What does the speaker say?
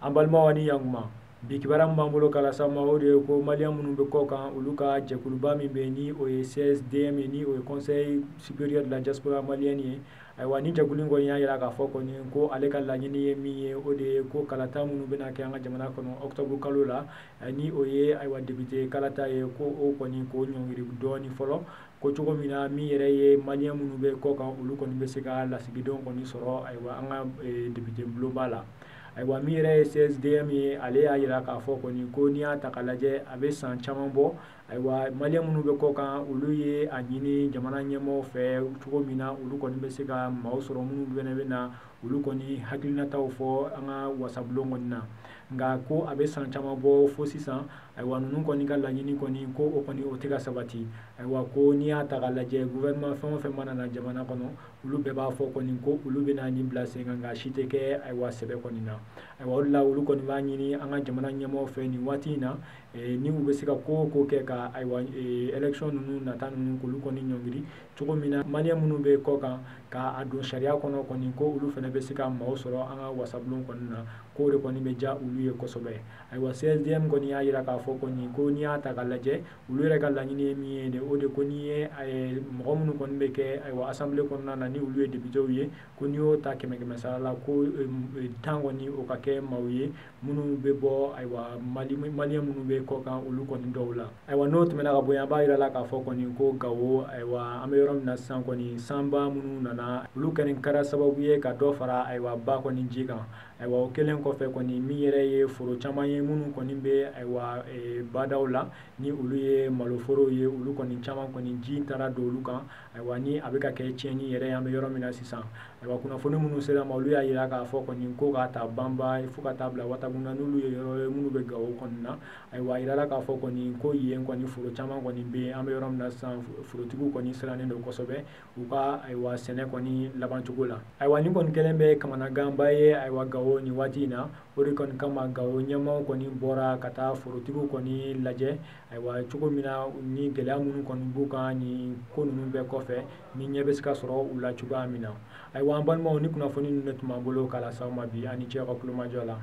An balimaw ni yankuma, bi kibaruya min b'an bolo k'a lase aw ma, o de ye ko maliyɛn minnu bɛ kɔ kan, olu ka jɛkuluba min bɛ yen, ni o ye CSDM ye, ni o ye Conseil supérieur de la diaspora malienne ye. Ayiwa, ni jɛkulu in kɔni y'a jira k'a fɔ kɔni ko ale ka laɲini ye min ye, o de ye ko kalata minnu bɛna kɛ an ka jamana kɔnɔ octobre kalo la, ni o ye ayiwa député kalata ye, ko o kɔni k'o ɲɔngiri dɔɔni fɔlɔ, ko cogo min na min yɛrɛ ye maliyɛn minnu bɛ kɔ kan, olu kɔni bɛ se ka lasigidenw kɔni sɔrɔ ayiwa an ka député bulonba la. Ayiwa, min yɛrɛ ye CSDM ye, ale y'a jira k'a fɔ kɔni ko n'i y'a ta k'a lajɛ, a bɛ san caman bɔ, ayiwa maliyɛn minnu bɛ kɔ kan, olu ye a ɲini jamana ɲɛmɔgɔw fɛ cogo min na olu kɔni bɛ se ka maaw sɔrɔ minnu fana bɛ na olu kɔni hakilinataw fɔ an ka wasabulon kɔni na. Nka ko a bɛ san caman bɔ fo sisan, ayiwa ninnu kɔni ka laɲini kɔni, ko o kɔni o tɛ ka sabati. Ayiwa, ko n'i y'a ta k'a lajɛ, gouvernement fɛn o fɛn mana na jamana kɔnɔ, olu bɛɛ b'a fɔ kɔni ko olu bɛna nin bila sen kan, nka si tɛ kɛ ayiwa sɛbɛ kɔni na. Ayiwa, o de la olu kɔni b'a ɲini an ka jamana ɲɛmɔgɔw fɛ nin waati in na, ni u bɛ se ka ko o ko kɛ ka ayiwa élection ninnu nata ninnu k'olu kɔni ɲɔngiri cogo min na maliyɛn minnu bɛ kɔ kan, k'a don sariya kɔnɔ kɔni, ko olu fana bɛ se ka maaw sɔrɔ an ka wasabulon kɔni na, k'o de kɔni bɛ diya olu ye kosɛbɛ. Ayiwa, CSDM kɔni y'a jira k'a fɔ kɔni ko n'i y'a ta k'a lajɛ, olu yɛrɛ ka laɲini ye min ye de, o de ko n'i ye mɔgɔ minnu kɔni bɛ kɛ ayiwa assemblée kɔnɔna na, ni olu ye députéw ye, ko n'i y'o ta kɛmɛ kɛmɛ sara la, ko 10 kɔni o ka kɛ maaw ye minnu bɛ bɔ ayiwa maliyɛn minnu bɛ kɔ kan, olu kɔni dɔw la. Ayiwa, n'o tɛmɛna ka bɔ yen, an b'a jira la k'a fɔ kɔni ko Gawo, ayiwa an bɛ yɔrɔ min na sisan kɔni, sanba minnu nana, olu kɔni kɛra sababu ye ka dɔ fara ayiwa ba kɔni ji kan. Ayiwa, o kɛlen kɔfɛ kɔni, min yɛrɛ ye foro caman ye minnu kɔni bɛ ayiwa badaw la, ni olu ye maloforow ye, olu kɔni caman kɔni ji taara don olu kan. Ayiwa, ni a bɛ ka kɛ tiɲɛni yɛrɛ ye an bɛ yɔrɔ min na sisan. Ayiwa, kunnafoni minnu sera ma, olu y'a jira k'a fɔ kɔni ko k'a ta Banba fo ka taa bila Watagunna, n'olu ye yɔrɔ ye minnu bɛ Gawo kɔni na. Ayiwa, a yirala k'a fɔ kɔni ko yen kɔni foro caman kɔni bɛ yen, an bɛ yɔrɔ min na sisan, forotigiw kɔni sirannen don kosɛbɛ u ka ayiwa sɛnɛ kɔni labancogo la. Ayiwa, nin kɔni kɛlen bɛ kamanaganba ye ayiwa Gawo nin waati in na. O de kɔni kama Gawo ɲɛmaaw kɔni bɔra ka taa forotigiw kɔni lajɛ, ayiwa cogo min na ni gɛlɛya minnu kɔni b'u kan nin ko ninnu bɛɛ kɔfɛ, ni ɲɛ bɛ se ka sɔrɔ u la cogoya min na. Ayiwa, an balimaw, ni kunnafoni ninnu de tun b'an bolo k'a lase aw ma bi. A ni ce aw ka kulomajɔ la.